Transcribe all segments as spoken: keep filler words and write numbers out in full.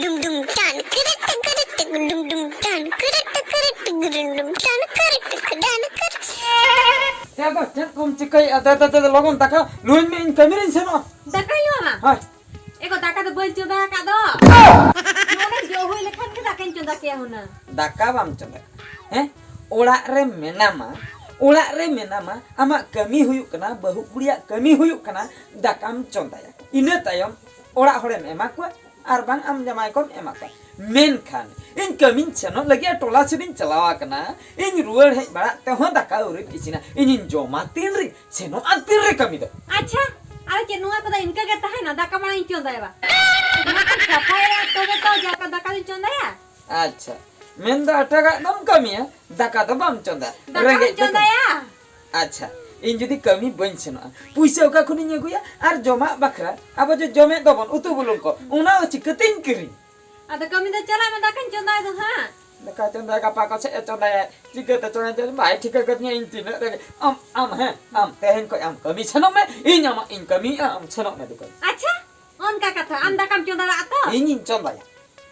Dum dum tan, kırıt kırıt, dum dum tan, kırıt kırıt, dum dum tan, kırıt kırıt, dan kırıt. ᱮ ᱜᱚ, ᱪᱮᱫ ᱠᱚᱢ ᱪᱤᱠᱟᱹᱭᱮᱫᱼᱟ? ᱫᱮ, ᱫᱮ, ᱫᱮ, ᱞᱚᱜᱚᱱ ᱫᱟᱠᱟ ᱞᱩᱭ ᱢᱮ, ᱤᱧ ᱠᱟᱹᱢᱤ ᱨᱤᱧ ᱥᱮᱱᱚᱜᱼᱟ᱾ ᱫᱟᱠᱟᱧ ᱞᱩᱣᱟᱢᱟ? ᱦᱳᱭ᱾ ᱮ ᱜᱚ, ᱫᱟᱠᱟ ᱫᱚ ᱵᱟᱹᱧ ᱪᱚᱸᱫᱟ ᱟᱠᱟᱫ ᱫᱚ᱾ ᱱᱚᱰᱮ ᱡᱚ ᱦᱩᱭ ᱞᱮᱠᱷᱟᱱ ᱜᱮ ᱫᱟᱠᱟᱧ ᱪᱚᱸᱫᱟ ᱠᱮᱭᱟ ᱦᱩᱱᱟᱹᱝ᱾ ᱫᱟᱠᱟ ᱵᱟᱢ ᱪᱚᱸᱫᱟᱭᱟ? ᱦᱮᱸ? ᱚᱲᱟᱜ ᱨᱮ ᱢᱮᱱᱟᱢᱟ, ᱚᱲᱟᱜ ᱨᱮ ᱢᱮᱱᱟᱢᱟ, ᱟᱢᱟᱜ ᱠᱟᱹᱢᱤ ᱦᱩᱭᱩᱜ ᱠᱟᱱᱟ, ᱵᱟᱹᱦᱩ ᱠᱩᱲᱤᱭᱟᱜ ᱠᱟᱹᱢᱤ ᱦᱩᱭᱩᱜ ᱠᱟᱱᱟ, ᱫᱟᱠᱟᱢ ᱪᱚᱸᱫᱟᱭᱟ᱾ ᱤᱱᱟᱹ ᱛᱟᱭᱚᱢ ᱚᱲᱟᱜ ᱦᱚᱲᱮᱢ ᱮᱢᱟ ᱠᱚᱣᱟ, ᱟᱨ ᱵᱟᱝ ᱟᱢ ᱡᱟᱢᱟᱭ ᱠᱚᱢ ᱮᱢᱟ ᱠᱚᱣᱟ᱾ ᱢᱮᱱᱠᱷᱟᱱ ᱤᱧ ᱠᱟᱹᱢᱤᱧ ᱥᱮᱱᱚᱜ ᱞᱟᱹᱜᱤᱫ ᱟᱨ ᱴᱚᱞᱟ ᱥᱮᱫ ᱤᱧ ᱪᱟᱞᱟᱣ ᱟᱠᱟᱱᱟ, ᱤᱧ ᱨᱩᱣᱟᱹᱲ ᱦᱮᱡ ᱵᱟᱲᱟᱜ ᱛᱮᱦᱚᱸ ᱫᱟᱠᱟ ᱟᱹᱣᱨᱤᱢ ᱤᱥᱤᱱᱟ᱾ ᱤᱧᱤᱧ ᱡᱚᱢᱟ ᱛᱤᱱ ᱨᱮ, ᱥᱮᱱᱚᱜᱼᱟ ᱛᱤᱱ ᱨᱮ ᱠᱟᱹᱢᱤ ᱫᱚ? ᱟᱪᱪᱷᱟ, ᱟᱫᱚ ᱪᱮᱫ ᱱᱚᱣᱟ ᱠᱚᱫᱚ ᱤᱱᱠᱟᱹ ᱜᱮ ᱛᱟᱦᱮᱱᱟ? ᱫᱟᱠᱟ ᱢᱟᱲᱟᱝ ᱤᱧ ᱪᱚᱸᱫᱟᱭᱟ ᱵᱟ? ᱱᱚᱣᱟ ᱠᱚ ᱥᱟᱯᱷᱟᱭᱟ ᱛᱚᱵᱮ ᱛᱚ ᱡᱟᱠᱟ ᱫᱟᱠᱟ ᱫᱚᱧ ᱪᱚᱸᱫᱟᱭᱟ᱾ ᱟᱪᱪᱷᱟ, ᱢᱮᱱᱫᱚ ᱮᱴᱟᱜᱟᱜ ᱫᱚᱢ ᱠᱟᱹᱢᱤᱭᱟ, ᱫᱟᱠᱟ ᱫᱚ ᱵᱟᱢ ᱪᱚᱸᱫᱟ᱾ ᱫᱟᱠᱟ ᱨᱮᱸᱜᱮᱡ ᱦᱚᱸᱧ ᱛᱮ ᱪᱚᱸᱫᱟᱭᱟ᱾ ᱟᱪᱪᱷᱟ, ᱤᱧ ᱡᱩᱫᱤ ᱠᱟᱹᱢᱤ ᱵᱟᱹᱧ ᱥᱮᱱᱚᱜᱼᱟ, ᱯᱩᱭᱥᱟᱹ ᱚᱠᱟ ᱠᱷᱚᱱᱤᱧ ᱟᱹᱜᱩᱭᱟ? ᱟᱨ ᱡᱚᱢᱟᱜ ᱵᱟᱠᱷᱨᱟ ᱟᱵᱚ ᱡᱮ ᱡᱚᱢᱮᱫ ᱫᱚᱵᱚᱱ, ᱩᱛᱩ ᱵᱩᱞᱩᱝ ᱠᱚ, ᱚᱱᱟ ᱦᱚᱸ ᱪᱤᱠᱟᱹᱛᱤᱧ ᱠᱤᱨᱤᱧ? ᱟᱫᱚ ᱠᱟᱹᱢᱤ ᱫᱚ ᱪᱟᱞᱟᱜ ᱢᱮ, ᱫᱟᱠᱟᱧ ᱪᱚᱸᱫᱟᱭ ᱫᱚ ᱦᱟᱸᱜ᱾ ᱫᱟᱠᱟ ᱪᱚᱸᱫᱟᱭᱟ, ᱜᱟᱯᱟ ᱠᱚ ᱥᱮᱫ ᱮ ᱪᱚᱸᱫᱟᱭᱟ, ᱪᱤᱠᱟᱹᱛᱮ ᱪᱚᱸᱫᱟᱭᱟ? ᱵᱟᱭ ᱴᱷᱤᱠᱟᱹ ᱠᱟᱹᱫᱤᱧᱟ ᱤᱧ ᱛᱤᱱᱟᱹᱜ ᱨᱮᱸᱜᱮᱡ᱾ ᱟᱢ, ᱟᱢ, ᱦᱮᱸ, ᱟᱢ ᱛᱮᱦᱮᱧ ᱠᱷᱚᱱ ᱟᱢ ᱠᱟᱹᱢᱤ ᱥᱮᱱᱚᱜ ᱢᱮ, ᱤᱧ ᱟᱢᱟᱜ ᱤᱧ ᱠᱟᱹᱢᱤᱭᱮᱫᱼᱟ, ᱟᱢ ᱥᱮᱱᱚᱜ ᱢᱮ ᱫᱚᱠᱟᱱ᱾ ᱟᱪᱪᱷᱟ, ᱚᱱᱠᱟ ᱠᱟᱛᱷᱟ, ᱟᱢ ᱫᱟᱠᱟᱢ ᱪᱚᱸᱫᱟ ᱞᱟᱜᱼᱟ ᱛᱚ? ᱤᱧᱤᱧ ᱪᱚᱸᱫᱟᱭᱟ᱾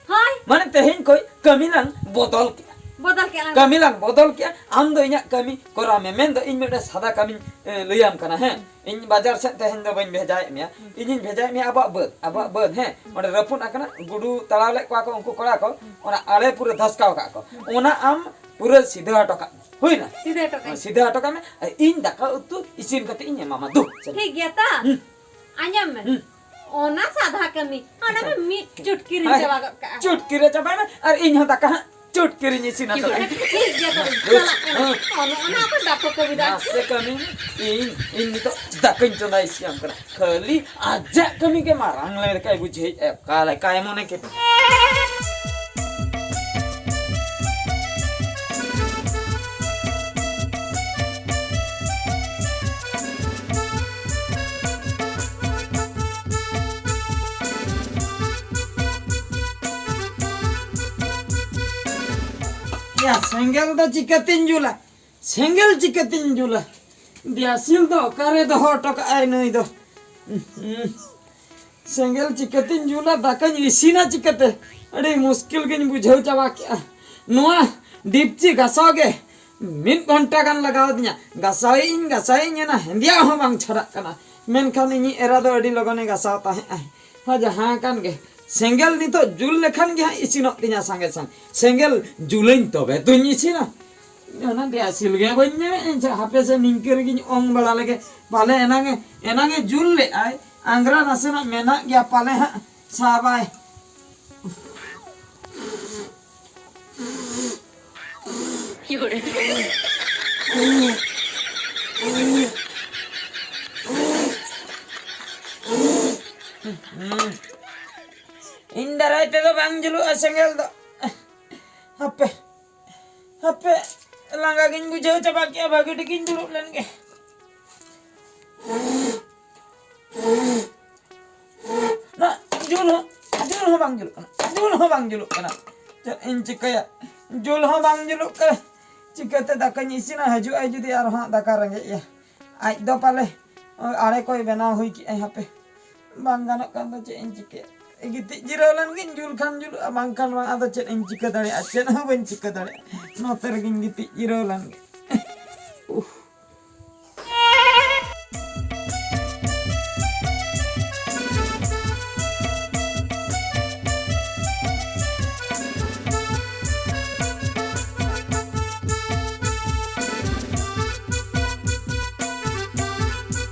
ᱦᱳᱭ᱾ ᱢᱟᱱᱮ ᱛᱮᱦᱮᱧ ᱠᱷᱚᱱ ᱠᱟᱹᱢᱤ ᱞᱟᱝ ᱵᱚᱫᱚᱞ ᱠᱮᱜᱼᱟ᱾ ᱵᱚᱫᱚᱞ ᱠᱮᱜᱼᱟ ᱞᱟᱝ᱾ ᱠᱟᱹᱢᱤ ᱞᱟᱝ ᱵᱚᱫᱚᱞ ᱠᱮᱜᱼᱟ᱾ ᱟᱢ ᱫᱚ ᱤᱧᱟᱹᱜ ᱠᱟᱹᱢᱤ ᱠᱚᱨᱟᱣ ᱢᱮ᱾ ᱢᱮᱱᱫᱚ ᱤᱧ ᱢᱤᱫᱴᱮᱱ ᱥᱟᱫᱟ ᱠᱟᱹᱢᱤᱧ, ᱮ, ᱞᱟᱹᱭᱟᱢ ᱠᱟᱱᱟ, ᱦᱮᱸ᱾ ᱤᱧ ᱵᱟᱡᱟᱨ ᱥᱮᱫ ᱛᱮᱦᱮᱧ ᱫᱚ ᱵᱟᱹᱧ ᱵᱷᱮᱡᱟᱭᱮᱫ ᱢᱮᱭᱟ᱾ ᱤᱧᱤᱧ ᱵᱷᱮᱡᱟᱭᱮᱫ ᱢᱮᱭᱟ ᱟᱵᱚᱣᱟᱜ ᱵᱟᱹᱫᱽ, ᱟᱵᱚᱣᱟᱜ ᱵᱟᱹᱫᱽ, ᱦᱮᱸ᱾ ᱚᱸᱰᱮ ᱨᱟᱹᱯᱩᱫ ᱟᱠᱟᱱᱟ, ᱜᱩᱰᱩ ᱛᱟᱲᱟᱣ ᱞᱮᱫ ᱠᱚᱣᱟ ᱠᱚ ᱩᱱᱠᱩ ᱠᱚᱲᱟ ᱠᱚ, ᱚᱱᱟ ᱟᱲᱮ ᱯᱩᱨᱟᱹ ᱫᱷᱟᱥᱠᱟᱣ ᱠᱟᱜ ᱠᱚ᱾ ᱚᱱᱟ ᱟᱢ ᱯᱩᱨᱟᱹ ᱥᱤᱫᱷᱟᱹ ᱦᱚᱴᱚ ᱠᱟᱜ ᱢᱮ᱾ ᱦᱩᱭᱱᱟ? ᱥᱤᱫᱷᱟᱹ ᱦᱚᱴᱚ ᱠᱟᱜ ᱢᱮ᱾ ᱥᱤᱫᱷᱟᱹ ᱦᱚᱴᱚ ᱠᱟᱜ ᱢᱮ᱾ ᱟᱨ ᱤᱧ ᱫᱟᱠᱟ ᱩᱛᱩ ᱤᱥᱤᱱ ᱠᱟᱛᱮ ᱤᱧ ᱮᱢᱟᱢᱟ᱾ ᱫᱩ, ᱪᱟᱞᱟᱜ᱾ ᱴᱷᱤᱠ ᱜᱮᱭᱟ ᱛᱚ? ᱦᱩᱸ᱾ ᱟᱸᱡᱚᱢ ᱢᱮ᱾ ᱦᱩᱸ᱾ ᱚᱱᱟ ᱥᱟᱫᱷᱟ ᱠᱟᱹᱢᱤ, ᱚᱱᱟ ᱢᱟ ᱟᱪᱪᱷᱟ᱾ ᱢᱤᱫ ᱪᱩᱴᱠᱤ ᱨᱤᱧ ᱦᱳᱭ᱾ ᱪᱟᱵᱟ ᱜᱚᱫ ᱠᱟᱜᱼᱟ᱾ ᱪᱩᱴᱠᱤ ᱨᱮ ᱪᱟᱵᱟᱭ ᱢᱮ, ᱟᱨ ᱤᱧ ᱦᱚᱸ ᱫᱟᱠᱟ ᱦᱟᱸᱜ ᱪᱩᱴᱠᱤ ᱨᱤᱧ ᱤᱥᱤᱱᱟ ᱛᱚᱵᱮ᱾ ᱴᱷᱤᱠ ᱜᱮᱭᱟ ᱛᱚᱵᱮ, ᱫᱩ, ᱪᱟᱞᱟᱜ ᱠᱟᱱᱟ᱾ ᱦᱩᱸ᱾ ᱚᱱᱟ, ᱚᱱᱟ ᱟᱯᱮ ᱵᱟᱯᱮ ᱠᱟᱹᱢᱤ ᱫᱟ᱾ ᱢᱟᱥᱮ ᱠᱟᱹᱢᱤ ᱢᱮ, ᱤᱧ, ᱤᱧ ᱱᱤᱛᱚᱜ ᱫᱟᱠᱟᱧ ᱪᱚᱸᱫᱟᱭ ᱤᱥᱤᱱᱟᱢ ᱠᱟᱱᱟ᱾ ᱠᱷᱟᱹᱞᱤ ᱟᱡᱟᱜ ᱠᱟᱹᱢᱤ ᱜᱮ ᱢᱟᱨᱟᱝ ᱞᱮᱠᱟᱭ ᱵᱩᱡᱷᱟᱹᱣᱮᱫᱼᱟ, ᱚᱠᱟ ᱞᱮᱠᱟᱭ ᱢᱚᱱᱮ ᱠᱮᱫᱟ᱾ ᱭᱟ, ᱥᱮᱸᱜᱮᱞ ᱫᱚ ᱪᱤᱠᱟᱹᱛᱤᱧ ᱡᱩᱞᱟ? ᱥᱮᱸᱜᱮᱞ ᱪᱤᱠᱟᱹᱛᱤᱧ ᱡᱩᱞᱟ? ᱫᱤᱭᱟᱥᱤᱞ ᱫᱚ ᱚᱠᱟᱨᱮ ᱫᱚᱦᱚ ᱦᱚᱴᱚ ᱠᱟᱜᱼᱟᱭ ᱱᱩᱭ ᱫᱚ? ᱩᱸᱦᱩᱸ᱾ ᱥᱮᱸᱜᱮᱞ ᱪᱤᱠᱟᱹᱛᱤᱧ ᱡᱩᱞᱟ, ᱫᱟᱠᱟᱧ ᱤᱥᱤᱱᱟ ᱪᱤᱠᱟᱹᱛᱮ? ᱟᱹᱰᱤ ᱢᱩᱥᱠᱤᱞ ᱜᱤᱧ ᱵᱩᱡᱷᱟᱹᱣ ᱪᱟᱵᱟ ᱠᱮᱜᱼᱟ᱾ ᱱᱚᱣᱟ ᱰᱤᱯᱪᱤ ᱜᱟᱥᱟᱣ ᱜᱮ ᱢᱤᱫ ᱜᱷᱚᱱᱴᱟ ᱜᱟᱱ ᱞᱟᱜᱟᱣ ᱫᱤᱧᱟ᱾ ᱜᱟᱥᱟᱣᱮᱫ ᱤᱧ, ᱜᱟᱥᱟᱣᱮᱫ ᱤᱧ, ᱚᱱᱟ ᱦᱮᱸᱫᱮᱭᱟᱜ ᱦᱚᱸ ᱵᱟᱝ ᱪᱷᱟᱰᱟᱜ ᱠᱟᱱᱟ᱾ ᱢᱮᱱᱠᱷᱟᱱ ᱤᱧᱤᱡ ᱮᱨᱟ ᱫᱚ ᱟᱹᱰᱤ ᱞᱚᱜᱚᱱᱮ ᱜᱟᱥᱟᱣ ᱛᱟᱦᱮᱸᱜᱼᱟᱭ᱾ ᱦᱚᱸ, ᱡᱟᱦᱟᱸ ᱠᱟᱱ ᱜᱮ, ᱥᱮᱸᱜᱮᱞ ᱱᱤᱛᱚᱜ ᱡᱩᱞ ᱞᱮᱠᱷᱟᱱ ᱜᱮ ᱦᱟᱸᱜ ᱤᱥᱤᱱᱚᱜ ᱛᱤᱧᱟ ᱥᱟᱸᱜᱮ ᱥᱟᱝ᱾ ᱥᱮᱸᱜᱮᱞ ᱡᱩᱞᱟᱹᱧ ᱛᱚᱵᱮ ᱛᱚᱧ ᱤᱥᱤᱱᱟ᱾ ᱚᱱᱟ ᱜᱮᱥ ᱥᱤᱞ ᱜᱮ ᱵᱟᱹᱧ ᱧᱟᱢᱮᱫ, ᱦᱟᱯᱮ ᱥᱮ ᱱᱤᱝᱠᱟᱹ ᱨᱮᱜᱮᱧ ᱚᱝ ᱵᱟᱲᱟ ᱞᱮᱜᱮ᱾ ᱯᱟᱞᱮ ᱮᱱᱟᱝᱮ, ᱮᱱᱟᱝᱮ ᱡᱩᱞ ᱞᱮᱫᱼᱟᱭ, ᱟᱝᱜᱽᱨᱟ ᱱᱟᱥᱮᱱᱟᱜ ᱢᱮᱱᱟᱜ ᱜᱮᱭᱟ, ᱯᱟᱞᱮ ᱦᱟᱸᱜ ᱥᱟᱵᱟᱭ᱾ ᱤᱧ ᱫᱟᱨᱟᱭ ᱛᱮᱫᱚ ᱵᱟᱝ ᱡᱩᱞᱩᱜᱼᱟ ᱥᱮᱸᱜᱮᱞ ᱫᱚ᱾ ᱦᱟᱯᱮ, ᱦᱟᱯᱮ, ᱞᱟᱸᱜᱟ ᱜᱤᱧ ᱵᱩᱡᱷᱟᱹᱣ ᱪᱟᱵᱟ ᱠᱮᱜᱼᱟ, ᱵᱷᱟᱹᱜᱤ ᱴᱷᱤᱠᱤᱧ ᱫᱩᱲᱩᱵ ᱞᱮᱱ ᱜᱮ᱾ ᱱᱟ, ᱡᱩᱞ ᱦᱚᱸ, ᱡᱩᱞ ᱦᱚᱸ ᱵᱟᱝ ᱡᱩᱞᱩᱜ ᱠᱟᱱᱟ, ᱡᱩᱞ ᱦᱚᱸ ᱵᱟᱝ ᱡᱩᱞᱩᱜ ᱠᱟᱱᱟ᱾ ᱪᱮᱫ ᱤᱧ ᱪᱤᱠᱟᱹᱭᱟ? ᱡᱩᱞ ᱦᱚᱸ ᱵᱟᱝ ᱡᱩᱞᱩᱜ ᱠᱟᱱᱟ᱾ ᱪᱤᱠᱟᱹᱛᱮ ᱫᱟᱠᱟᱧ ᱤᱥᱤᱱᱟ? ᱦᱤᱡᱩᱜ ᱟᱭ ᱡᱩᱫᱤ ᱟᱨᱦᱚᱸ ᱫᱟᱠᱟ ᱨᱮᱸᱜᱮᱡ ᱮᱭᱟ᱾ ᱟᱡ ᱫᱚ ᱯᱟᱞᱮ ᱟᱲᱮ ᱠᱚᱭ ᱵᱮᱱᱟᱣ ᱦᱩᱭ ᱠᱮᱜᱼᱟᱭ᱾ ᱦᱟᱯᱮ, ᱵᱟᱝ ᱜᱟᱱᱚᱜ ᱠᱟᱱ ᱫᱚ ᱪᱮᱫ ᱤᱧ ᱪᱤᱠᱟᱹᱭᱟ? ᱜᱤᱛᱤᱡ ᱡᱤᱨᱟᱹᱣ ᱞᱮᱱ ᱜᱤᱧ, ᱡᱩᱞ ᱠᱷᱟᱱ ᱡᱩᱞᱩᱜᱼᱟ, ᱵᱟᱝᱠᱷᱟᱱ ᱵᱟᱝ᱾ ᱟᱫᱚ ᱪᱮᱫ ᱤᱧ ᱪᱤᱠᱟᱹ ᱫᱟᱲᱮᱭᱟᱜᱼᱟ? ᱪᱮᱫ ᱦᱚᱸ ᱵᱟᱹᱧ ᱪᱤᱠᱟᱹ ᱫᱟᱲᱮᱭᱟᱜᱼᱟ᱾ ᱱᱚᱛᱮ ᱨᱮᱜᱤᱧ ᱜᱤᱛᱤᱡ ᱡᱤᱨᱟᱹᱣ ᱞᱮᱱ ᱜᱮ᱾ ᱩᱦ᱾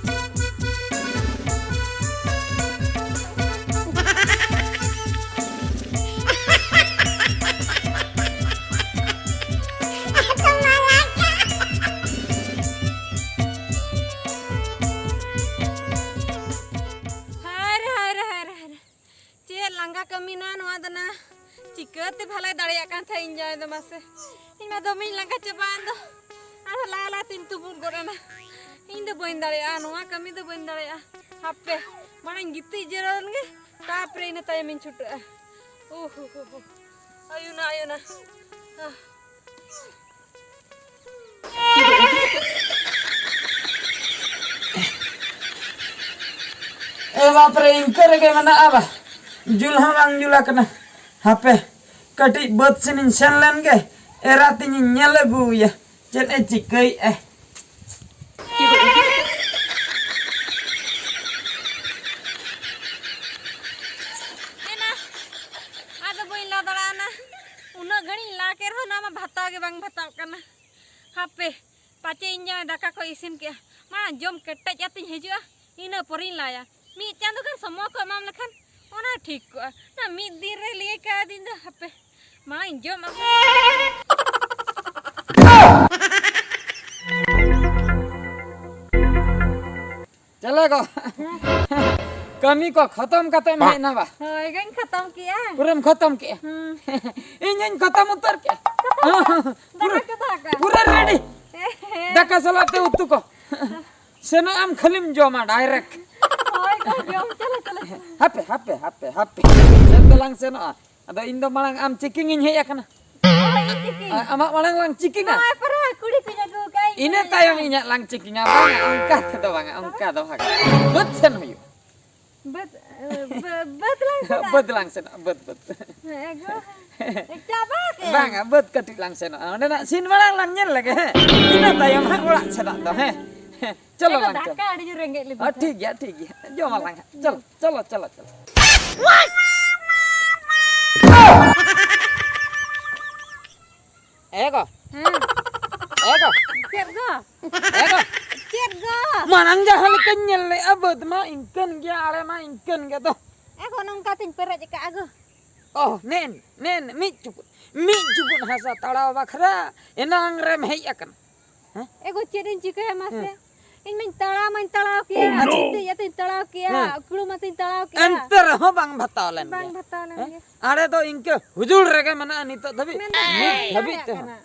ᱦᱟᱭᱨᱮ, ᱦᱟᱭᱨᱮ, ᱦᱟᱭᱨᱮ, ᱦᱟᱭᱨᱮ᱾ ᱪᱮᱫ ᱞᱟᱸᱜᱟ ᱠᱟᱹᱢᱤ ᱱᱟ ᱱᱚᱣᱟ ᱫᱚ ᱱᱟ᱾ ᱪᱤᱠᱟᱹᱛᱮ ᱵᱷᱟᱞᱟᱭ ᱫᱟᱲᱮᱭᱟᱜ ᱠᱟᱱ ᱛᱟᱦᱮᱸᱫ ᱤᱧ ᱡᱟᱶᱟᱭ ᱫᱚ ᱢᱟᱥᱮ? ᱤᱧ ᱢᱟ ᱫᱚᱢᱮᱧ ᱞᱟᱸᱜᱟ ᱪᱟᱵᱟᱭᱮᱱ ᱫᱚ᱾ ᱟᱨᱦᱚᱸ ᱞᱟᱦᱟ ᱞᱟᱦᱟ ᱛᱤᱧ ᱛᱩᱵᱩᱫ ᱜᱚᱫ ᱮᱱᱟ᱾ ᱤᱧ ᱫᱚ ᱵᱟᱹᱧ ᱫᱟᱲᱮᱭᱟᱜᱼᱟ, ᱱᱚᱣᱟ ᱠᱟᱹᱢᱤ ᱫᱚ ᱵᱟᱹᱧ ᱫᱟᱲᱮᱭᱟᱜᱼᱟ᱾ ᱦᱟᱯᱮ, ᱢᱟᱲᱟᱝ ᱜᱤᱛᱤᱡ ᱡᱤᱨᱟᱹᱣ ᱞᱮᱱ ᱜᱮ, ᱛᱟᱨᱯᱚᱨᱮ ᱤᱱᱟᱹ ᱛᱟᱭᱚᱢᱤᱧ ᱪᱷᱩᱴᱟᱹᱜᱼᱟ᱾ ᱳᱦ ᱦᱳ ᱦᱳ ᱦᱳ᱾ ᱟᱭᱩᱱᱟ, ᱟᱭᱩᱱᱟ᱾ ᱟᱦ᱾ ᱮ ᱵᱟᱯ ᱨᱮ, ᱤᱱᱠᱟᱹ ᱨᱮᱜᱮ ᱢᱮᱱᱟᱜᱼᱟ ᱵᱟ? ᱡᱩᱞ ᱦᱚᱸ ᱵᱟᱝ ᱡᱩᱞ ᱟᱠᱟᱱᱟ᱾ ᱦᱟᱯᱮ, ᱠᱟᱹᱴᱤᱡ ᱵᱟᱹᱫᱽ ᱥᱮᱱᱤᱧ ᱥᱮᱱ ᱞᱮᱱ ᱜᱮ, ᱮᱨᱟ ᱛᱤᱧᱤᱧ ᱧᱮᱞ ᱟᱹᱜᱩᱭᱟ, ᱪᱮᱫ ᱮ ᱪᱤᱠᱟᱹᱭᱮᱫᱼᱟ᱾ ᱮᱱᱟ, ᱟᱫᱚ ᱵᱟᱹᱧ ᱞᱟ ᱫᱟᱲᱮᱭᱟᱜᱼᱟ᱾ ᱩᱱᱟᱹᱜ ᱜᱷᱟᱹᱲᱤᱡ ᱞᱟ ᱠᱮᱫ ᱨᱮᱦᱚᱸ ᱱᱚᱣᱟ ᱢᱟ ᱵᱷᱟᱛᱟᱣ ᱜᱮ ᱵᱟᱝ ᱵᱷᱟᱛᱟᱣ ᱠᱟᱱᱟ᱾ ᱦᱟᱯᱮ, ᱯᱟᱪᱮ ᱤᱧ ᱡᱟᱶᱟᱭ ᱫᱟᱠᱟ ᱠᱚ ᱤᱥᱤᱱ ᱠᱮᱜᱼᱟ᱾ ᱢᱟᱲᱟᱝ ᱡᱚᱢ ᱠᱮᱴᱮᱡ ᱠᱟᱛᱮᱧ ᱦᱤᱡᱩᱜᱼᱟ, ᱤᱱᱟᱹ ᱯᱚᱨᱮᱧ ᱞᱟᱭᱟ᱾ ᱢᱤᱫ ᱪᱟᱸᱫᱚ ᱜᱟᱱ ᱥᱚᱢᱚᱭ ᱠᱚ ᱮᱢᱟᱢ ᱞᱮᱠᱷᱟᱱ ᱚᱱᱟ ᱴᱷᱤᱠ ᱠᱚᱜᱼᱟ᱾ ᱚᱱᱟ ᱢᱤᱫ ᱫᱤᱱ ᱨᱮ ᱞᱟᱹᱭ ᱠᱟᱣᱫᱤᱧ ᱫᱚ, ᱦᱟᱯᱮ, ᱢᱟᱲᱟᱝ ᱡᱚᱢ ᱟᱹᱜᱩ᱾ ᱪᱮᱞᱮ ᱜᱚ, ᱠᱟᱹᱢᱤ ᱠᱚ ᱠᱷᱚᱛᱚᱢ ᱠᱟᱛᱮᱢ ᱦᱮᱡ ᱮᱱᱟ ᱵᱟ? ᱦᱳᱭ, ᱜᱚᱧ ᱠᱷᱚᱛᱚᱢ ᱠᱮᱜᱼᱟ᱾ ᱯᱩᱨᱟᱹᱢ ᱠᱷᱚᱛᱚᱢ ᱠᱮᱜᱼᱟ? ᱦᱩᱸ᱾ ᱤᱧ ᱦᱚᱧ ᱠᱷᱚᱛᱚᱢ ᱩᱛᱟᱹᱨ ᱠᱮᱜᱼᱟ᱾ ᱫᱟᱠᱟ ᱯᱩᱨᱟᱹ, ᱠᱚ ᱫᱟᱠᱟ᱾ ᱯᱩᱨᱟᱹ ᱨᱮᱰᱤ᱾ ᱦᱮᱸ᱾ ᱫᱟᱠᱟ ᱥᱟᱞᱟᱜ ᱛᱮ ᱩᱛᱩ ᱠᱚ᱾ ᱥᱮᱱᱚᱜ ᱟᱢ ᱠᱷᱟᱹᱞᱤᱢ ᱡᱚᱢᱟ ᱰᱟᱭᱨᱮᱠᱴ᱾ ᱦᱳᱭ, ᱜᱚ, ᱡᱚᱢ ᱪᱟᱞᱟᱜ, ᱪᱟᱞᱟᱜ᱾ ᱦᱟᱯᱮ, ᱦᱟᱯᱮ, ᱦᱟᱯᱮ, ᱦᱟᱯᱮ᱾ ᱥᱮᱱ ᱫᱚᱞᱟᱝ ᱥᱮᱱᱚᱜᱼᱟ᱾ ᱟᱫᱚ ᱤᱧ ᱫᱚ ᱢᱟᱲᱟᱝ ᱟᱢ ᱪᱮᱠᱤᱝ ᱤᱧ ᱦᱮᱡ ᱟᱠᱟᱱᱟ᱾ ᱦᱳᱭ, ᱤᱧ ᱪᱮᱠᱤᱝ᱾ ᱟ-, ᱟᱢᱟᱜ ᱢᱟᱲᱟᱝ ᱞᱟᱝ ᱪᱮᱠᱤᱝᱟ᱾ ᱱᱚᱜᱼᱚᱭ ᱯᱟᱨᱟ ᱠᱩᱲᱤ ᱠᱚᱧ ᱟᱹᱜᱩ ᱟᱠᱟᱫᱼᱟ, ᱤᱧ ᱤᱱᱟᱹ ᱠᱩᱲᱤ ᱛᱟᱭᱚᱢ ᱠᱚᱧ ᱤᱧᱟᱜ ᱞᱟᱝ ᱪᱮᱠᱤᱝᱟ᱾ ᱵᱟᱝᱟ, ᱚᱱᱠᱟ ᱛᱮᱫᱚ ᱵᱟᱝᱟ, ᱚᱱᱠᱟ ᱫᱚ ᱵᱟᱝᱟ᱾ ᱵᱟᱹᱫᱽ ᱥᱮᱱ ᱦᱩᱭᱩᱜᱼᱟ᱾ ᱵᱟᱹᱫᱽ, ᱵᱟᱹᱫᱽ ᱞᱟᱝ ᱥᱮᱱᱚᱜᱼᱟ᱾ ᱵᱟᱹᱫᱽ ᱞᱟᱝ ᱥᱮᱱᱚᱜᱼᱟ, ᱵᱟᱹᱫᱽ, ᱵᱟᱹᱫᱽ᱾ ᱦᱮᱸ ᱜᱚ᱾ ᱪᱟᱵᱟ ᱠᱮᱫ᱾ ᱵᱟᱝᱟ, ᱵᱟᱹᱫᱽ ᱠᱟᱹᱴᱤᱡ ᱞᱟᱝ ᱥᱮᱱᱚᱜᱼᱟ᱾ ᱚᱸᱰᱮᱱᱟᱜ ᱥᱤᱱ ᱢᱟᱲᱟᱝ ᱞᱟᱝ ᱧᱮᱞ ᱞᱮᱜᱮ, ᱦᱮᱸ? ᱤᱱᱟᱹ ᱛᱟᱭᱚᱢ ᱦᱟᱸᱜ ᱚᱲᱟᱜ ᱥᱮᱱᱚᱜ ᱫᱚ, ᱦᱮᱸ? ᱦᱮᱸ, ᱪᱚᱞᱚ ᱮ ᱜᱚ, ᱞᱟᱝ ᱫᱟᱠᱟ ᱪᱟᱞᱟᱜ᱾ ᱟᱹᱰᱤ ᱡᱳᱨ ᱨᱮᱸᱜᱮᱡ ᱞᱤᱫᱤᱧ ᱚ, ᱠᱟᱱᱟ᱾ ᱴᱷᱤᱠ ᱜᱮᱭᱟ, ᱴᱷᱤᱠ ᱜᱮᱭᱟ᱾ ᱡᱚᱢ ᱟᱞᱟᱝ ᱦᱟᱸᱜ᱾ ᱪᱚᱞᱚ, ᱪᱚᱞᱚ, ᱪᱚᱞᱚ, ᱪᱚᱞᱚ᱾ ᱮ ᱜᱚ᱾ ᱦᱮᱸ᱾ ᱮ ᱜᱚ᱾ ᱪᱮᱫ ᱜᱚ? ᱮ ᱜᱚ᱾ ᱪᱮᱫ ᱜᱚ? ᱢᱟᱲᱟᱝ ᱡᱟᱦᱟᱸ ᱞᱮᱠᱟᱧ ᱧᱮᱞ ᱞᱮᱜᱼᱟ, ᱵᱟᱹᱫᱽ ᱢᱟ ᱤᱱᱠᱟᱹᱱ ᱜᱮᱭᱟ, ᱟᱲᱮ ᱢᱟ ᱤᱱᱠᱟᱹᱱ ᱜᱮ ᱫᱚ᱾ ᱮ ᱜᱚ, ᱱᱚᱝᱠᱟ ᱛᱤᱧ ᱯᱮᱨᱮᱡ ᱟᱠᱟᱜᱼᱟ ᱜᱚ᱾ ᱚ, ᱱᱮᱱ, ᱱᱮᱱ, ᱢᱤᱫ ᱪᱩᱯᱩᱫ, ᱢᱤᱫ ᱪᱩᱯᱩᱫ ᱦᱟᱥᱟ ᱛᱟᱲᱟᱣ ᱵᱟᱠᱷᱨᱟ ᱮᱱᱟᱝ ᱨᱮᱢ ᱦᱮᱡ ᱟᱠᱟᱱᱟ᱾ ᱦᱮᱸ? ᱮ ᱜᱚ, ᱪᱮᱫ ᱤᱧ ᱪᱤᱠᱟᱹᱭᱟ ᱢᱟᱥᱮ? ᱦᱮᱸ᱾ ᱤᱧ ᱢᱟᱧ ᱛᱟᱲᱟᱣ ᱢᱟᱧ ᱛᱟᱲᱟᱣ ᱠᱮᱜᱼᱟ, ᱟᱪᱪᱷᱟ᱾ ᱪᱤᱴᱤᱡ ᱟᱛᱮᱧ ᱛᱟᱲᱟᱣ ᱠᱮᱜᱼᱟ, ᱦᱮᱸ᱾ ᱩᱠᱲᱩᱢ ᱟᱛᱮᱧ ᱛᱟᱲᱟᱣ ᱠᱮᱜᱼᱟ᱾ ᱮᱱᱛᱮ ᱨᱮᱦᱚᱸ ᱵᱟᱝ ᱵᱷᱟᱛᱟᱣ ᱞᱮᱱ ᱵᱟᱝ ᱜᱮᱭᱟ᱾ ᱵᱷᱟᱛᱟᱣ ᱞᱮᱱ ᱦᱮᱸ? ᱜᱮᱭᱟ᱾ ᱟᱲᱮ ᱫᱚ ᱤᱱᱠᱟᱹ ᱦᱩᱡᱩᱲ ᱨᱮᱜᱮ ᱢᱮᱱᱟᱜᱼᱟ ᱱᱤᱛᱚᱜ ᱫᱷᱟᱹᱵᱤᱡ, ᱢᱮᱱᱟᱜᱼᱟ, ᱱᱤᱛ ᱢᱮᱱᱟᱜ ᱫᱷᱟᱹᱵᱤᱡ ᱛᱮᱦᱚᱸ᱾ ᱠᱟᱱᱟ᱾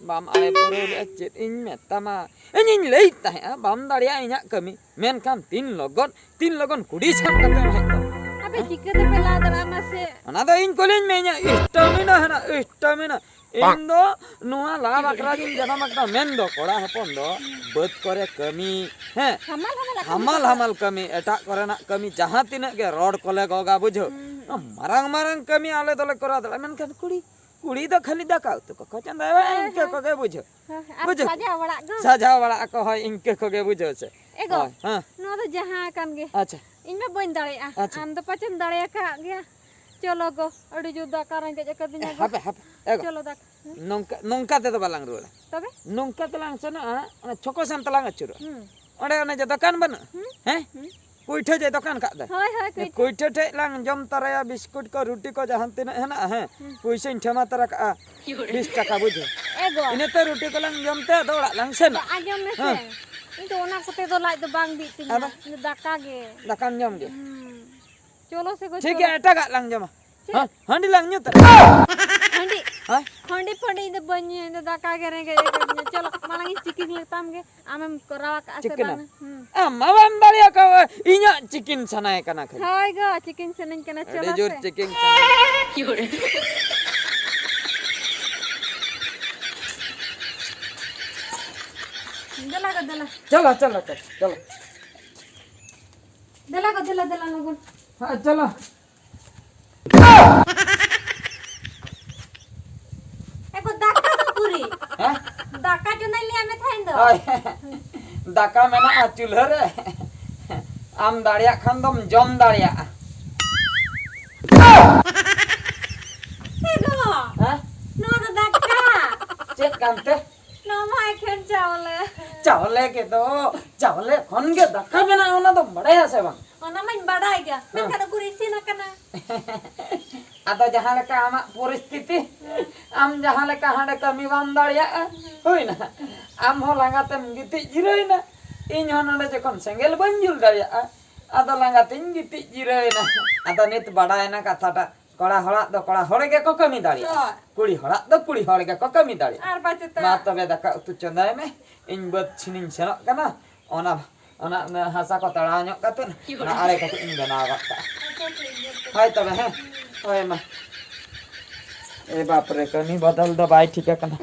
ᱵᱟᱢ ᱟᱲᱮ ᱯᱩᱨᱟᱹᱣ ᱞᱮᱜᱼᱟ, ᱪᱮᱫ ᱤᱧ ᱢᱮᱛᱟᱢᱟ? ᱤᱧᱤᱧ ᱞᱟᱹᱭᱮᱫ ᱛᱟᱦᱮᱸᱜᱼᱟ, ᱵᱟᱢ ᱫᱟᱲᱮᱭᱟᱜᱼᱟ ᱤᱧᱟᱹᱜ ᱠᱟᱹᱢᱤ, ᱢᱮᱱᱠᱷᱟᱱ ᱛᱤᱱ ᱞᱚᱜᱚᱱ, ᱛᱤᱱ ᱞᱚᱜᱚᱱ ᱠᱩᱰᱤ ᱥᱟᱵ ᱠᱟᱛᱮᱢ ᱦᱮᱡ ᱠᱚᱜᱼᱟ᱾ ᱟᱯᱮ ᱦᱮᱸ? ᱪᱤᱠᱟᱹ ᱛᱮᱯᱮ ᱞᱟ ᱫᱟᱲᱮᱭᱟᱜᱼᱟ ᱢᱟᱥᱮ? ᱚᱱᱟ ᱫᱚ ᱤᱧ ᱠᱩᱞᱤᱧ ᱢᱮ, ᱤᱧᱟᱹᱜ ᱥᱴᱟᱢᱤᱱᱟ ᱦᱮᱱᱟᱜ, ᱥᱴᱟᱢᱤᱱᱟ᱾ ᱤᱧ ᱫᱚ ᱱᱚᱣᱟ ᱞᱟ ᱵᱟᱠᱷᱨᱟ ᱜᱤᱧ ᱡᱟᱱᱟᱢ ᱟᱠᱟᱱᱟ, ᱢᱮᱱ ᱫᱚ ᱠᱚᱲᱟ ᱦᱚᱯᱚᱱ ᱫᱚ ᱵᱟᱹᱫᱽ ᱠᱚᱨᱮ ᱠᱟᱹᱢᱤ, ᱦᱮᱸ, ᱦᱟᱢᱟᱞ ᱦᱟᱢᱟᱞᱟᱜ ᱠᱟᱹᱢᱤ ᱦᱟᱢᱟᱞ ᱠᱚ᱾ ᱦᱟᱢᱟᱞ ᱠᱟᱹᱢᱤ, ᱮᱴᱟᱜ ᱠᱚᱨᱮᱱᱟᱜ ᱠᱟᱹᱢᱤ, ᱡᱟᱦᱟᱸ ᱛᱤᱱᱟᱹᱜ ᱜᱮ ᱨᱚᱰ ᱠᱚᱞᱮ ᱜᱚᱜᱟ, ᱵᱩᱡᱷᱟᱹᱣ᱾ ᱦᱩᱸ, ᱦᱩᱸ᱾ ᱢᱟᱨᱟᱝ ᱢᱟᱨᱟᱝ ᱠᱟᱹᱢᱤ ᱟᱞᱮ ᱫᱚᱞᱮ ᱠᱚᱨᱟᱣ ᱫᱟᱲᱮᱭᱟᱜᱼᱟ, ᱢᱮᱱᱠᱷᱟᱱ ᱠᱩᱲᱤ, ᱠᱩᱲᱤ ᱫᱚ ᱠᱷᱟᱹᱞᱤ ᱫᱟᱠᱟ ᱩᱛᱩ ᱠᱚᱠᱚ ᱪᱚᱸᱫᱟᱭᱟ, ᱦᱳᱭ, ᱤᱱᱠᱟᱹ ᱦᱳᱭ᱾ ᱠᱚᱜᱮ, ᱵᱩᱡᱷᱟᱹᱣ᱾ ᱦᱳᱭ, ᱟᱨ ᱵᱩᱡᱷᱟᱹᱣ? ᱥᱟᱡᱟᱣ ᱵᱟᱲᱟᱜ ᱫᱚ? ᱥᱟᱡᱟᱣ ᱵᱟᱲᱟᱜ ᱟᱠᱚ, ᱦᱳᱭ, ᱤᱱᱠᱟᱹ ᱠᱚᱜᱮ, ᱵᱩᱡᱷᱟᱹᱣ ᱥᱮ? ᱮ ᱜᱚ, ᱦᱳᱭ, ᱦᱮᱸ᱾ ᱱᱚᱣᱟ ᱫᱚ ᱡᱟᱦᱟᱸ ᱟᱠᱟᱱ ᱜᱮ᱾ ᱟᱪᱪᱷᱟ᱾ ᱤᱧ ᱢᱟ ᱵᱟᱹᱧ ᱫᱟᱲᱮᱭᱟᱜᱼᱟ᱾ ᱟᱪᱪᱷᱟ᱾ ᱟᱢ ᱫᱚ ᱯᱟᱪᱮᱢ ᱫᱟᱲᱮ ᱟᱠᱟᱫ ᱜᱮᱭᱟ᱾ ᱪᱚᱞᱚ ᱜᱚ, ᱟᱹᱰᱤ ᱡᱳᱨ ᱫᱟᱠᱟ ᱨᱮᱸᱜᱮᱡ ᱟᱠᱟᱫᱤᱧᱟ ᱜᱚ᱾ ᱦᱟᱯᱮ, ᱦᱟᱯᱮ, ᱮ ᱜᱚ᱾ ᱪᱚᱞᱚ ᱫᱟᱠᱟ᱾ ᱦᱩᱸ? ᱱᱚᱝᱠᱟ, ᱱᱚᱝᱠᱟ ᱛᱮᱫᱚ ᱵᱟᱞᱟᱝ ᱨᱩᱣᱟᱹᱲᱟ᱾ ᱛᱚᱵᱮ? ᱱᱚᱝᱠᱟ ᱛᱮᱞᱟᱝ ᱥᱮᱱᱚᱜᱼᱟ, ᱚᱱᱟ ᱪᱷᱚᱠᱚ ᱥᱮᱱ ᱛᱮᱞᱟᱝ ᱟᱹᱪᱩᱨᱚᱜᱼᱟ᱾ ᱦᱩᱸ᱾ ᱚᱸᱰᱮ ᱚᱱᱮ ᱡᱮ ᱫᱚᱠᱟᱱ ᱵᱟᱹᱱᱩᱜᱼᱟ? ᱦᱩᱸ? ᱦᱮᱸ? ᱦᱩᱸ᱾ ᱠᱩᱭᱴᱷᱟᱹ ᱡᱮ ᱫᱚᱠᱟᱱ ᱠᱟᱜ ᱫᱚᱭ᱾ ᱦᱳᱭ, ᱦᱳᱭ, ᱠᱩᱭᱴᱷᱟᱹ᱾ ᱠᱩᱭᱴᱷᱟᱹ ᱴᱷᱮᱡ ᱞᱟᱝ ᱡᱚᱢ ᱛᱟᱨᱟᱭᱟ, ᱵᱤᱥᱠᱩᱴ ᱠᱚ, ᱨᱩᱴᱤ ᱠᱚ, ᱡᱟᱦᱟᱸ ᱛᱤᱱᱟᱹᱜ ᱦᱮᱱᱟᱜᱼᱟ, ᱦᱮᱸ᱾ ᱦᱩᱸ᱾ ᱯᱩᱭᱥᱟᱹᱧ ᱴᱷᱮᱢᱟ ᱛᱟᱨᱟ ᱠᱟᱜᱼᱟ, ᱵᱤᱥ ᱴᱟᱠᱟ, ᱵᱩᱡᱷᱟᱹᱣ᱾ ᱮ ᱜᱚ᱾ ᱤᱱᱟᱹᱛᱮ ᱨᱩᱴᱤ ᱠᱚᱞᱟᱝ ᱡᱚᱢ ᱛᱮ ᱟᱫᱚ ᱚᱲᱟᱜ ᱞᱟᱝ ᱥᱮᱱᱚᱜᱼᱟ᱾ ᱟᱸᱡᱚᱢ ᱢᱮᱥᱮ᱾ ᱦᱮᱸ᱾ ᱤᱧ ᱫᱚ ᱚᱱᱟ ᱠᱚᱛᱮ ᱫᱚ ᱞᱟᱡ ᱫᱚ ᱵᱟᱝ ᱵᱤᱜ ᱛᱤᱧᱟ᱾ ᱟᱫᱚ? ᱤᱧ ᱫᱚ ᱫᱟᱠᱟ ᱜᱮ᱾ ᱫᱟᱠᱟᱢ ᱡᱚᱢ ᱜᱮ? ᱦᱩᱸ᱾ ᱪᱚᱞᱚ ᱥᱮ ᱜᱚ, ᱴᱷᱤᱠ ᱪᱚᱞᱚ᱾ ᱜᱮᱭᱟ, ᱮᱴᱟᱜᱟᱜ ᱞᱟᱝ ᱡᱚᱢᱟ᱾ ᱪᱮᱫ? ᱦᱮᱸ? ᱦᱟᱺᱰᱤ ᱞᱟᱝ ᱧᱩ ᱛᱟᱨᱟ᱾ ᱦᱟᱺᱰᱤ? ᱦᱮᱸ? ᱦᱟᱺᱰᱤ ᱯᱷᱟᱺᱰᱤ ᱤᱧ ᱫᱚ ᱵᱟᱹᱧ ᱧᱩᱭᱟ, ᱤᱧ ᱫᱚ ᱫᱟᱠᱟ ᱜᱮ ᱨᱮᱸᱜᱮᱡ ᱟᱠᱟᱫᱤᱧᱟ᱾ ᱪᱚᱞᱚ, ᱢᱟᱲᱟᱝ ᱤᱧ ᱪᱤᱠᱤᱱ ᱞᱮᱛᱟᱢ ᱜᱮ, ᱟᱢᱮᱢ ᱠᱚᱨᱟᱣ ᱟᱠᱟᱫᱼᱟ ᱥᱮ ᱪᱤᱠᱤᱱᱟ? ᱵᱟᱝᱟ? ᱦᱩᱸ᱾ ᱟᱢ ᱢᱟ ᱵᱟᱢ ᱫᱟᱲᱮᱭᱟᱜ ᱠᱟᱱᱟ, ᱤᱧᱟᱜ ᱪᱤᱠᱤᱱ ᱥᱟᱱᱟᱭᱮ ᱠᱟᱱᱟ ᱠᱷᱟᱹᱞᱤ᱾ ᱦᱳᱭ ᱜᱚ, ᱪᱤᱠᱤᱱ ᱥᱟᱱᱟᱧ ᱠᱟᱱᱟ, ᱟᱹᱰᱤ ᱪᱚᱞᱚ ᱡᱳᱨ ᱥᱮ᱾ ᱪᱤᱠᱤᱱ ᱥᱟᱱᱟᱭᱮ ᱠᱟᱱᱟ᱾ ᱫᱮᱞᱟ ᱜᱚ, ᱫᱮᱞᱟ᱾ ᱪᱚᱞᱚ, ᱪᱚᱞᱚ, ᱪᱚᱞᱚ, ᱪᱚᱞᱚ᱾ ᱫᱮᱞᱟ ᱜᱚ, ᱫᱮᱞᱟ, ᱫᱮᱞᱟ ᱞᱚᱜᱚᱱ᱾ ᱦᱮᱸ, ᱪᱚᱞᱚ᱾ ᱮ ᱜᱚ, ᱫᱟᱠᱟ ᱫᱚ ᱩᱠᱩᱨᱤ? ᱦᱮᱸ? ᱫᱟᱠᱟ ᱪᱚᱸᱫᱟᱧ ᱞᱟᱹᱭᱟᱫ ᱢᱮ ᱛᱟᱦᱮᱸᱫ ᱫᱚ᱾ ᱦᱳᱭ᱾ ᱫᱟᱠᱟ ᱢᱮᱱᱟᱜᱼᱟ ᱪᱩᱞᱦᱟᱹ ᱨᱮ᱾ ᱟᱢ ᱫᱟᱲᱮᱭᱟᱜ ᱠᱷᱟᱱ ᱫᱚᱢ ᱡᱚᱢ ᱫᱟᱲᱮᱭᱟᱜᱼᱟ᱾ ᱮ ᱜᱚ, ᱦᱮᱸ? ᱱᱚᱣᱟ ᱫᱚ ᱫᱟᱠᱟ᱾ ᱪᱮᱫ ᱠᱟᱱᱛᱮ? ᱱᱚᱣᱟ ᱢᱟ ᱮᱠᱷᱮᱱ ᱪᱟᱣᱞᱮ᱾ ᱪᱟᱣᱞᱮ ᱜᱮᱫᱚ, ᱪᱟᱣᱞᱮ ᱠᱷᱚᱱ ᱜᱮ ᱫᱟᱠᱟ ᱵᱮᱱᱟᱜᱼᱟ, ᱚᱱᱟ ᱫᱚᱢ ᱵᱟᱲᱟᱭᱟ ᱥᱮ ᱵᱟᱝ? ᱚᱱᱟ ᱢᱟᱧ ᱵᱟᱰᱟᱭ ᱜᱮᱭᱟ, ᱦᱮᱸ᱾ ᱢᱮᱱᱠᱷᱟᱱ ᱩᱠᱩᱨ ᱤᱥᱤᱱ ᱟᱠᱟᱱᱟ? ᱟᱫᱚ ᱡᱟᱦᱟᱸ ᱞᱮᱠᱟ ᱟᱢᱟᱜ ᱯᱚᱨᱤᱥᱛᱷᱤᱛᱤ, ᱦᱮᱸ᱾ ᱟᱢ ᱡᱟᱦᱟᱸ ᱞᱮᱠᱟ ᱦᱟᱸᱰᱮ ᱠᱟᱹᱢᱤ ᱵᱟᱢ ᱫᱟᱲᱮᱭᱟᱜᱼᱟ, ᱦᱮᱸ᱾ ᱦᱩᱭᱱᱟ᱾ ᱟᱢ ᱦᱚᱸ ᱞᱟᱸᱜᱟ ᱛᱮᱢ ᱜᱤᱛᱤᱡ ᱡᱤᱨᱟᱹᱣᱮᱱᱟ, ᱤᱧ ᱦᱚᱸ ᱱᱚᱰᱮ ᱡᱚᱠᱷᱚᱱ ᱥᱮᱸᱜᱮᱞ ᱵᱟᱹᱧ ᱡᱩᱞ ᱫᱟᱲᱮᱭᱟᱜᱼᱟ, ᱟᱫᱚ ᱞᱟᱸᱜᱟ ᱛᱤᱧ ᱜᱤᱛᱤᱡ ᱡᱤᱨᱟᱹᱣᱮᱱᱟ᱾ ᱟᱫᱚ ᱱᱤᱛ ᱵᱟᱰᱟᱭᱮᱱᱟ ᱠᱟᱛᱷᱟᱴᱟᱜ, ᱠᱚᱲᱟ ᱦᱚᱲᱟᱜ ᱫᱚ ᱠᱚᱲᱟ ᱦᱚᱲ ᱜᱮᱠᱚ ᱠᱟᱹᱢᱤ ᱫᱟᱲᱮᱭᱟᱜᱼᱟ᱾ ᱦᱳᱭ᱾ ᱠᱩᱲᱤ ᱦᱚᱲᱟᱜ ᱫᱚ ᱠᱩᱲᱤ ᱦᱚᱲ ᱜᱮᱠᱚ ᱠᱟᱹᱢᱤ ᱫᱟᱲᱮᱭᱟᱜᱼᱟ᱾ ᱟᱨ ᱵᱟᱪᱮᱛᱟ᱾ ᱢᱟ ᱛᱚᱵᱮ ᱫᱟᱠᱟ ᱩᱛᱩ ᱪᱚᱸᱫᱟᱭ ᱢᱮ, ᱤᱧ ᱵᱟᱹᱫᱽ ᱥᱮᱱᱤᱧ ᱥᱮᱱᱚᱜ ᱠᱟᱱᱟ᱾ ᱚᱱᱟ, ᱚᱱᱟ, ᱚᱱᱟ ᱦᱟᱥᱟ ᱠᱚ ᱛᱟᱲᱟᱣ ᱧᱚᱜ ᱠᱟᱛᱮ ᱚᱱᱟ ᱟᱲᱮ ᱠᱟᱹᱴᱤᱡ ᱤᱧ ᱵᱮᱱᱟᱣ ᱜᱚᱫ ᱠᱟᱜᱼᱟ᱾ ᱟᱪᱪᱷᱟ, ᱴᱷᱤᱠ ᱜᱮᱭᱟ ᱛᱚᱵᱮ᱾ ᱦᱳᱭ ᱛᱚᱵᱮ, ᱦᱮᱸ? ᱦᱳᱭ ᱢᱟ᱾ ᱮ ᱵᱟᱯ ᱨᱮ, ᱠᱟᱹᱢᱤ ᱵᱚᱫᱚᱞ ᱫᱚ ᱵᱟᱭ ᱴᱷᱤᱠ ᱟᱠᱟᱱᱟ᱾